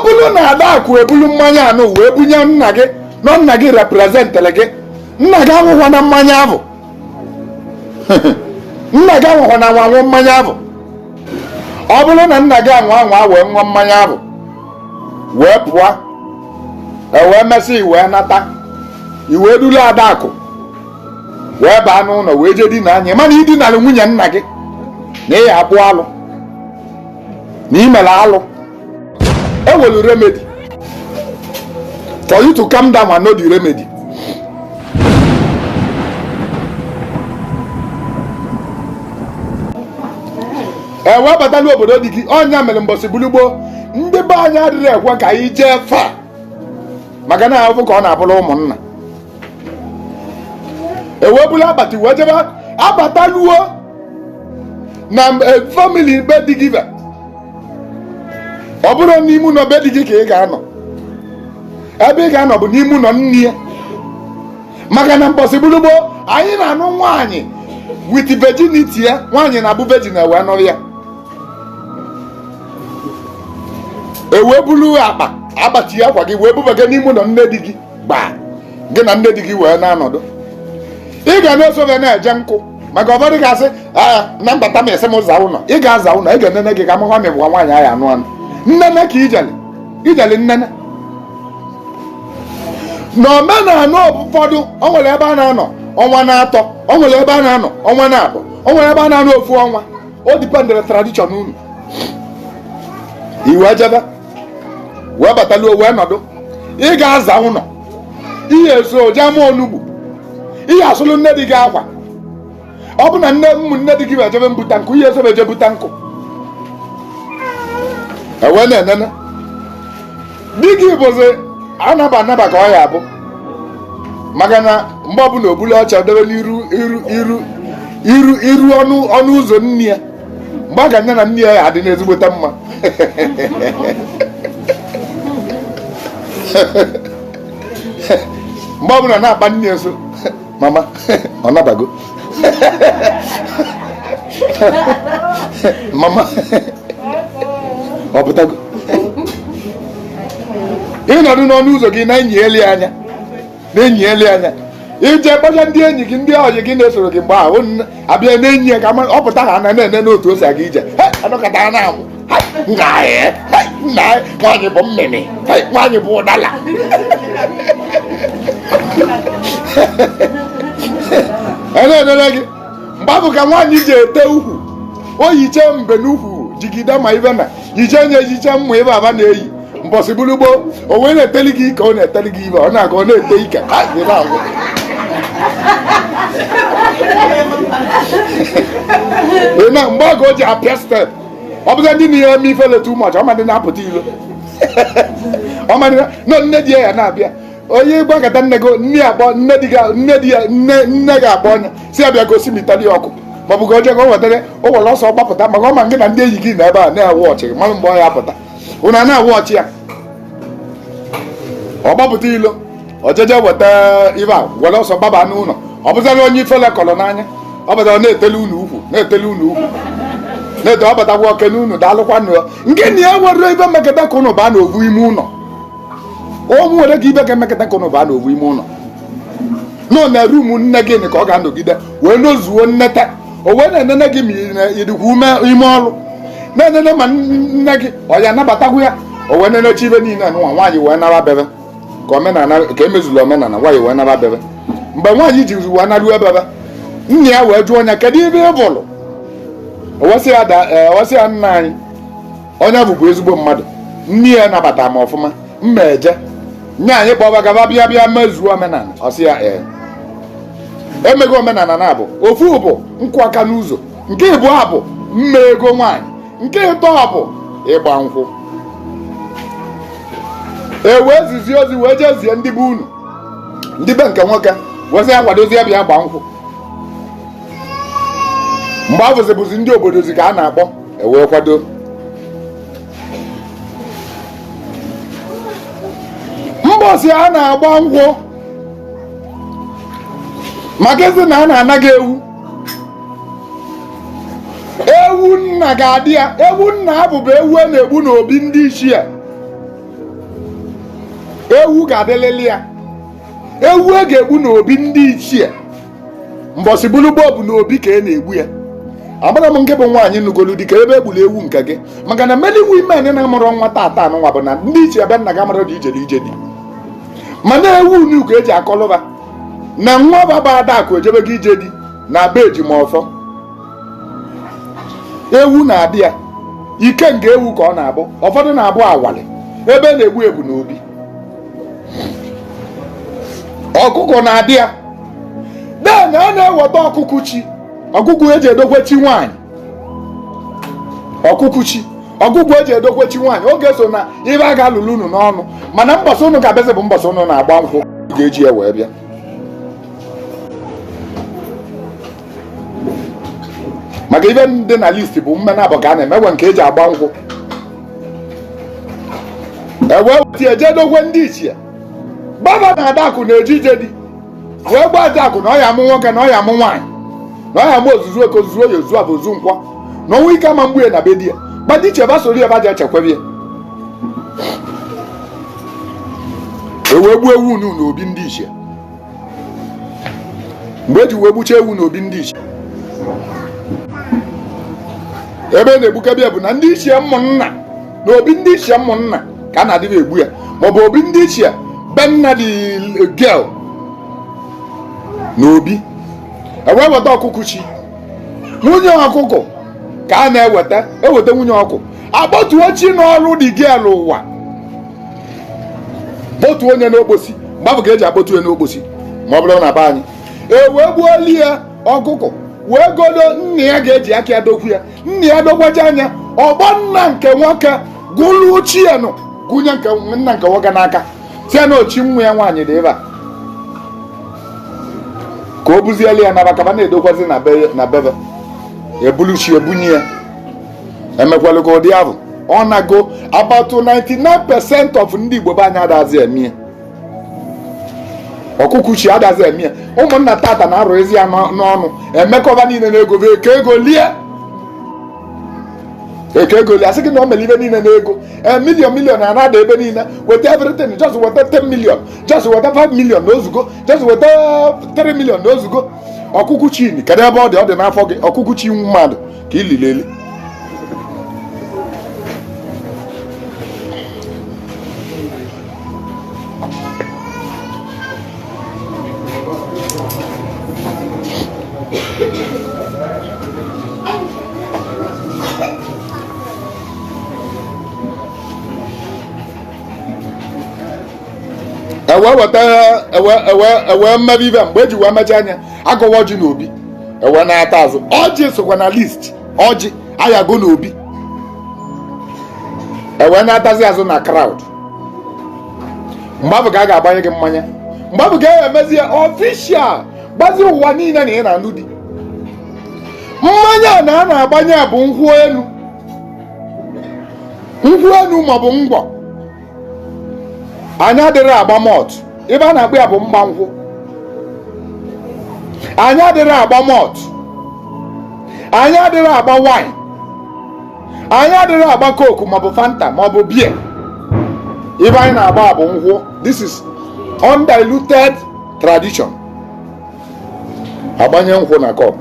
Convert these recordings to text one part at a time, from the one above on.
Bụrụ na Adakụ ebulu mmanya anụ wee bunye nna gị, nọ nna gị representịrị gị, nna gị anwụkwa na mmanya ahụ, nna gị anwụkwa na anwụ anwụ mmanya ahụ. Ọ bụrụ na nna gị anwụ anwụ wee ṅụọ mmanya ahụ wee pụọ, e wee mesị wee nata, i wee duru Adakụ wee baa n'ụlọ wee jee dina anya, mana idinara nwunye nna gị, na ị ya akpụ alụ, na ị mere alụ. Ewelu remedy for you to calm down and know the remedy. E wee batala obodo dị gị. Ọnya mere mbọsị bulu gboo, ndị be anyị adịrị ekwe ka anyị jee fa, maka na ahụfụ ka ọ na-abụrụ ụmụnna. Ewee bulu akpati wee jebe, abataluo na family be di gị. Ọ bụrụ n'ime ụlọ be di gị ka ị ga-anọ, ebe ị ga-anọ bụ n'ime ụlọ nne ya, maka na mbọsị bulu gboo anyị na-anụ nwaanyị with virginity ya. Nwaanyị na-abụ virgin wee nụrụ ya. Ewee bulu akpa akpati akwa gị wee bubaga n'ime ụlọ nne di gị, gbaa gị na nne di gị wee na-anọdụ. Ị ga na-esobe na-eje nkụ, maka ụfọdụ ga-asị na mbata m esi m za ụlọ. Ị ga-aza ụlọ, ị ga-enene gị ka amụkwa m ịbụkwa nwaanyị ahụ anụ anụ nnene ka ijele ijele nnene. Na omenala ụfọdụ, o nwere ebe a na-anọ ọnwa na-atọ, o nwere ebe a na-anọ ọnwa na-abụ, o nwere ebe a na-anọ ofu ọnwa. O dependere tradition unu. Iwe jebe wee bataluo wee nọdụ, ị ga-aza ụlọ, ihe eso jee ama onugbu, ihe asụlụ nne di gị akwa. Ọ bụ na nne ụmụnne di gị wee jebe mbuta nkụ, ihe eso eje buta nkụ. Ewee na-enene di gị bụzi anaba anaba ka ọ ya abụ, maka na mgbe ọbụla obulu ọcha debe n'iru iru iru iru iru ọnụ ọnụ ụzọ nne ya, mgbe a ga nne na nne ya adị n'ezigbote mma. Mgbe ọbụla na-akpa nne ya nso, mama, ọ nabago, mama, ọ pụtago. Ịnọdụ n'ọnụ ụzọ gị na-enyi anya, na-enyi eli anya, ije kpọcha ndị enyi gị, ndị ọyị gị na-esoro gị mgbe ahụ abịa na-enyi ya ka ọ pụta, ha na na-ene n'otu o si aga ije. Anọkọta ha na-amụ nna nna, nwaanyị bụ mmịmị, nwaanyị bụ ụdala. A na-enere gị mgbe abụ ka nwaanyị ji ete ukwu, o yiche mbe n'ukwu, jigide ma ibe na yiche nye, yiche mmụ ebe aba na-eyi mbọsị buru gboo. O wee na-eteli gị ike, ọ na-eteli gị ibe, ọ na-aga, ọ na-ete ike. Na mgbe oge o ji apịa step, ọ bụza ndị na-eme ifele too much, ọmadị na-apụta ilo, ọmadị na nne di ya na-abịa. Onye gbakọta nne gị, nne akpọ nne di gị, nne di ya, nne nne ga-akpọ ọnya si ya bịa gosi m itali ọkụ, maọbụ ka o jee ka o wetara o were ọsọ gbapụta, maka ọ ma gị na ndị enyi gị na ebe a na-awụ ọchị mmanụ. Mgbe ọ ya apụta, ụnụ a na-awụ ọchị ya, ọ gbapụta ilo, ọ jeje weta ibe a, were ọsọ gbaba n'ụlọ. Ọ bụzara onye ifele kọrọ n'anya, ọ batara na-etelu unu ukwu, na-etelu unu ukwu, na-ete. Ọ batakwa oke n'unu, daalụkwa nụ. Nke na ya nwere ibe mmekọta ka ụnụ baa n'ovu ime ụlọ. O nwere ka ibe ga-emekọta ka ụnụ baa n'ovu ime ụlọ nọ na room nne gị, ka ọ ga-anọgide wee nozuo nneta. O wee na-enene gị ma ị dịkwa ume ime ọrụ, na-enene ma nne gị ọ ya anabatakwu ya. O wee nenecha ibe niile nụnwa, nwaanyị wee nara bebe ka omenala ka emezuru omenala. Nwaanyị wee nara bebe. Mgbe nwaanyị ji wee naruo ebebe nna ya, wee jụọ ya, kedu ebe ị bụrụ? O wee sị ya da, o wee sị ya, nna anyị, onye bụbu ezigbo mmadụ, nne ya nabata m ọfụma, mma eje nye anyị kpọba gaba, bịa bịa mezuo omenala. Ọ sị ya, ee, emego omenala na abụ. Ofu bụ nkwụ aka n'ụzọ, nke ịbụọ bụ mma ego nwaanyị, nke ịtọ bụ ịgba nkwụ. E wee zizie ozi wee jee zie ndị be unu, ndị be nke nwoke, wee sị ya kwadozie bịa gba nkwụ. Mgbe afọzi bụzi ndị obodo zi ka a na-akpọ, e wee kwado. Mbọsị a na-agba nkwụ, maka ezi na a na-anaghị ewu, ewu nna ga-adị ya. Ewu nna abụbụ ewu a na-egbu n'obi ndị ichie. Ewu ga-adịlịlị ya. Ewu e ga-egbu n'obi ndị ichie mbọsị bulu gboo bụ n'obi ka e na-egbu ya. Amara m nke bụ nwaanyị nugolu di ka ebe egburu ewu nke gị, maka na many women na-amụrụ nwa tata anụnwa bụ na ndị ichie be nna gị amara dị ijere ije di, mana ewu nu ka eji akọlụba na nwa baba Adakụ ejebe gị ije di na be Ejimọfọ. Ewu na-adị ya ikenga ewu ka ọ na-abụ, ụfọdụ na-abụ awali ebe na-egbu ebu n'obi. Ọkụkọ na-adị ya. Then a na-eweta ọkụkụ chi, ọkụkụ eji edokwe chi nwaanyị, ọkụkụ chi, ọkụkụ eji edokwe chi nwaanyị. Oge so na ibe a ga-alụlụ unu n'ọnụ, mana mbọsị unu ga-abịazi bụ mbọsị unu na-agba nkwụ ga-eji ya wee bịa. Maka ibe ndị na list bụ mmena abụ ka a na-eme enwe nke eji agba nkwụ ewe weta eje dokwe ndị ichie. Baba na Adakụ na-eje ije di wee gba Adakụ na ọ ya amụ nwoke na ọ ya amụ nwaanyị na ọ ya amụ ozuzu eke, ozuzu oyi, ozu abụ, ozu nkwọ, na ọnwa ike ama mgbu ya na be di ya. Gba ndị ichie ba soro ya ba ji echekwebe ya. Ewee gbuo ewu unu n'obi ndị ichie. Mgbe eji wee gbuchaa ewu n'obi ndị ichie, ebe na-egbukebe ya bụ na ndị ichie ụmụnna, na obi ndị ichie ụmụnna ka a na-adịghị egbu ya, maọbụ obi ndị ichie be nna dị girl na obi. Ewee weta ọkụkụ chi, nwunye ọkụkọ ka a na-eweta, eweta nwunye ọkụ akpọtuo chi n'ọrụ dị girl ụwa, kpọtuo onye n'okposi. Mgbe bụ ka eji akpọtu ya n'okposi, ma ọ bụrụ na be anyị e wee gbuoli ya ọkụkọ wee godo nna ya ga-eji aka ya dokwu ya. Nna ya dokwacha anya, ọgbọ nna nke nwoke gụlụ chi ya nụ gụnye nke nna nke nwoke n'aka, si ya na ochi nwa ya nwaanyị dị ebe a ka o buzielu ya naba kaba na-edokwazi na bebe ebulu chi ebunye ya. Emekwalụ ka ụdị ahụ ọ nago about 99% of ndị Igbo be anyị adazi eme ọkụkụ chi, adazi eme ya. Ụmụnna tata na-arụ ezi ya n'ọnụ emekọba niile na ego bụ eke ego lie, eke ego lie. Asị gị na o mere ibe niile n'ego million million na-ada ebe niile. Weta everything, just weta 10 million, just weta 5 million na ozugo, just weta 3 million na ozugo. Ọkụkụ chi kedu ebe ọ dị? Ọ dị n'afọ gị. Ọkụkụ chi mmadụ ka ilileli. Ewee weta ewe ewe ewe mmebe ibe. Mgbe eji wee mecha anya agọwa ọjị n'obi, ewe na-ata azụ. Ọjị sokwa na list ọjị ayago n'obi. Ewe na-atazi azụ na crowd. Mgbe abụ ka a ga-agbanye gị mmanya, mgbe abụ ka a ga-emezi ya official, gbazi ụwa niile na ị na-anụ di. Mmanya na a na-agbanye bụ nkwụ elu, nkwụ elu maọbụ ngwọ. Anyị adịrị agba malt, ebe a na-akpọ ya bụ mgba nkwụ. Anyị adịrị agba malt, anyị adịrị agba wine, anyị adịrị agba Coke maọbụ Fanta maọbụ beer. Ebe anyị na-agba bụ nkwụ. This is undiluted tradition. Agbanye nkwụ na cup,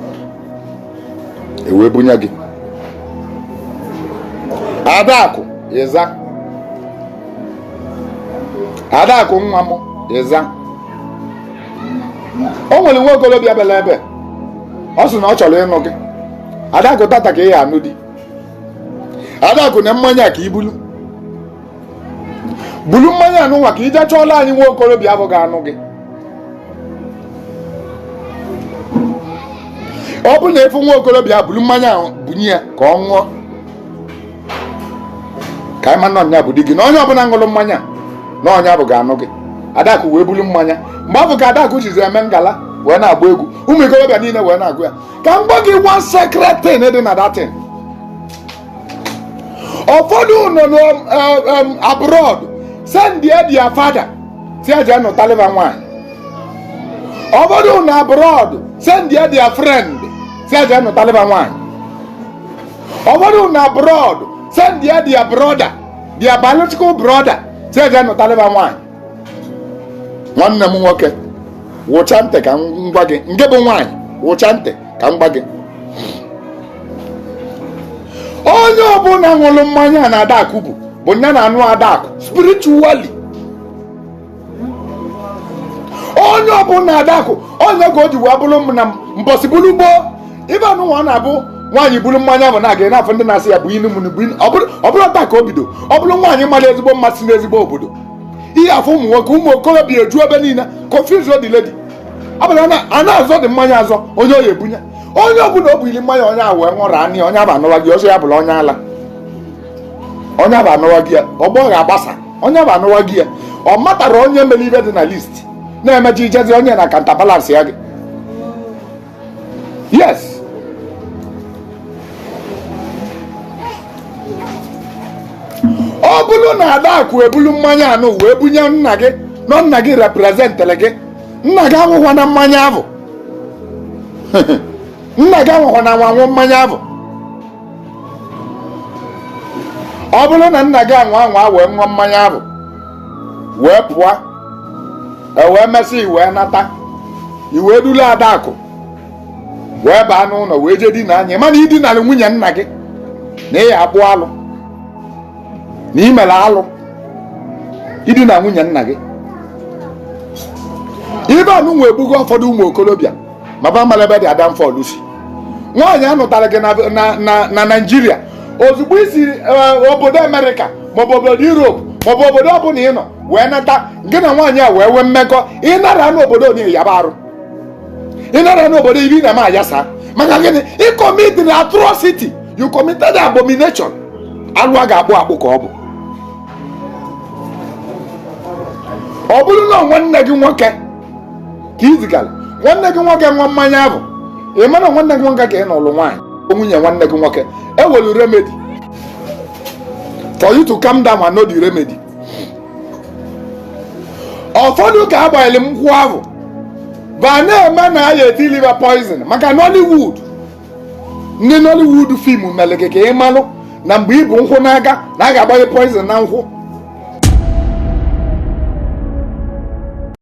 ewee bunye gị. Adakụ, ịza Adakụ nwa m, ịza. O nwere nwa okorobịa bịara ebe ọ sị na ọ chọrọ ịnụ gị. Adakụ, tata ka ị ya anụ di. Adakụ, na mmanya ka ibulu bulu mmanya anụnwa ka ije chọọla anyị nwa okorobịa abụ ga-anụ gị. Ọ bụ na efu nwa okorobịa bulu mmanya ahụ bunye ya ka ọ ṅụọ, ka anyị ma na ọnya bụ di gị, na onye ọbụla ṅụrụ mmanya na ọnya bụ ga-anụ gị. Adakụ wee bulu mmanya. Mgbe ahụ ka Adakụ jizi eme ngala wee na-agba egwu, ụmụ ikorobịa niile wee na-agụ ya. Ka m gwa gị one secret thing dị na that thing. Ụfọdụ nọ n'abroad send their father si aja nụtaliva nwaanyị. Ụfọdụ nọ abroad send their friend si aja nụtaliva nwaanyị. Ụfọdụ nọ abroad send their brother, their biological brother, si aja nụtaliva nwaanyị. Nwanne m nwoke, wụcha ntị ka m gwa gị. Nke bụ nwaanyị, wụcha ntị ka m gwa gị. Onye ọbụla ṅụrụ mmanya na Adakụ bụ nya na-anụ Adakụ spiritually. Onye ọbụla Adakụ, onye ka o ji wee bụrụ m na mbọsị bụrụ gboo ibe anụnwa ọ na-abụ nwaanyị buru mmanya bụ na-aga n'afọ ndị na-asị ya bụ inu m bụ inu. Ọ bụrụ taa ka o bido, ọ bụrụ nwaanyị mara ezigbo mmasị n'ezigbo obodo, ihe afọ ụmụ nwoke, ụmụ okorobịa eju ebe niile, confuse the lady. Abụla a na-azọ dị mmanya azọ, onye oyi ebunye onye ọbụla o buili mmanya, onye ahụ wee ṅụrụ anị, onye abụ anụwa gị ọsọ, ya bụla onye ala, onye abụ anụwa gị ya, ọgbọ ga-agbasa, onye abụ anụwa gị ya. Ọ matara onye mere ibe dị na list na-emeji ijezi onye na counterbalance ya gị. Yes, ọ bụrụ na Adakụ ebulu mmanya anụ wee bunye nna gị, nọ nna gị representịrị gị, nna gị anwụkwa na mmanya ahụ, nna gị anwụkwa na anwụ mmanya ahụ. Ọ bụrụ na nna gị anwụ anwa wee ṅụọ mmanya ahụ wee pụọ, e wee mesị wee nata, i wee duru Adakụ wee baa n'ụlọ wee jee dina anya, mana idinara nwunye nna gị na ị ya akpụ alụ na ị mere alụ idina nwunye nna gị. Ibe anụ nwe egbugo ụfọdụ ụmụ okorobịa ma ba mara ebe dị Adam si. Nwaanyị anụtara gị na Naijiria, ozugbo isi obodo Amerịka maọbụ obodo Europe maọbụ obodo ọbụla ị nọ wee nata, gị na nwaanyị a wee nwee mmekọ, ịnara n'obodo onye yaba arụ, ịnara n'obodo ibi na ma ayasa. Maka gịnị? Ị committed atrocity, you committed abomination. Alụ a ga-akpụ akpụ ka ọ bụ. Ọ bụrụ na nwanne gị nwoke ka ị zigara nwanne gị nwoke ṅụọ mmanya ahụ, ị mara nwanne gị nwoke ka ị nụrụ nwaanyị, nwunye nwanne gị nwoke, ewelu remedy for you to calm down and know the remedy. Ụfọdụ ka agbanyere nkwụ ahụ ba na-eme na ya eti liver poison, maka Nollywood, ndị Nollywood film mere gị ka ị malụ na mgbe ị bụ nkwụ n'aka na a ga-agbanye poison na nkwụ.